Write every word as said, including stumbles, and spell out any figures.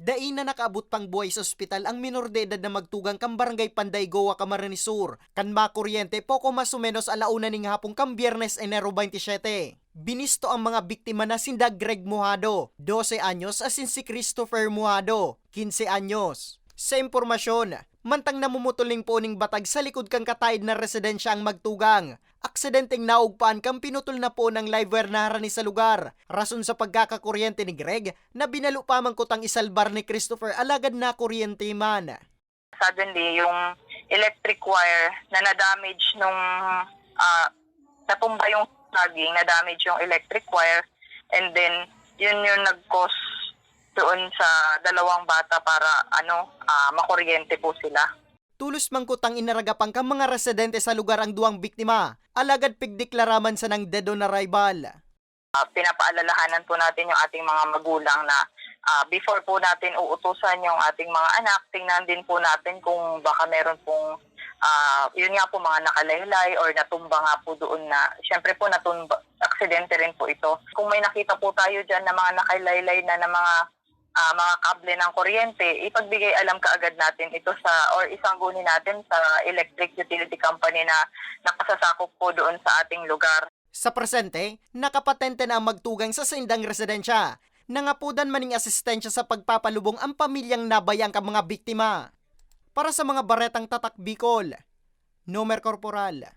Dai na nakaabot pang buhay sa ospital ang minor de edad na magtugang kan Barangay Panday, Goa, Camarines Sur, kan makuryente poko mas o menos ala una ning hapon kan Biyernes, Enero twenty-seven. Binisto ang mga biktima na sinda Greg Mojado, dose anyos, asin si Christopher Mojado, quince anyos. Sa impormasyon, mantang namumutol ning puon ning batag sa likod kan kataed na residensya ang magtugang, aksidenteng naugpaan kan pinutol na puon ang live wire na harani sa lugar, rason sa pagkakakuryente ni Greg na binalo pa man kutang isalbar ni Christopher alagad nakuryente man. Suddenly, yung electric wire na na-damage nung, ah, natumba yung saging, na-damage yung electric wire, and then yun yung nag-cause doon sa dalawang bata para, ano, ah, makuryente po sila. Tolos man kutang inaragapan kan mga residente sa lugar ang duwang biktima, alagad pigdeklara man sanang dead on arrival. Ah, pinapaalalahanan po natin yung ating mga magulang na, ah, before po natin uutusan yung ating mga anak, tingnan din po natin kung baka meron pong, ah, yun nga po, mga nakalaylay or natumba nga po doon na, siyempre po, natumba, aksidente rin po ito. Kung may nakita po tayo dyan na mga nakalaylay na, na mga, ah, mga kable ng kuryente, ipagbigay alam kaagad natin ito sa, or isangguni natin sa electric utility company na nakasasakop po doon sa ating lugar. Sa presente, nakapatente na ang magtugang sa saindang residensya. Nangapodan man ning asistensya sa pagpapalubong ang pamilyang nabayaan kan mga biktima. Para sa mga baretang Tatak Bicol, Nomer Corporal.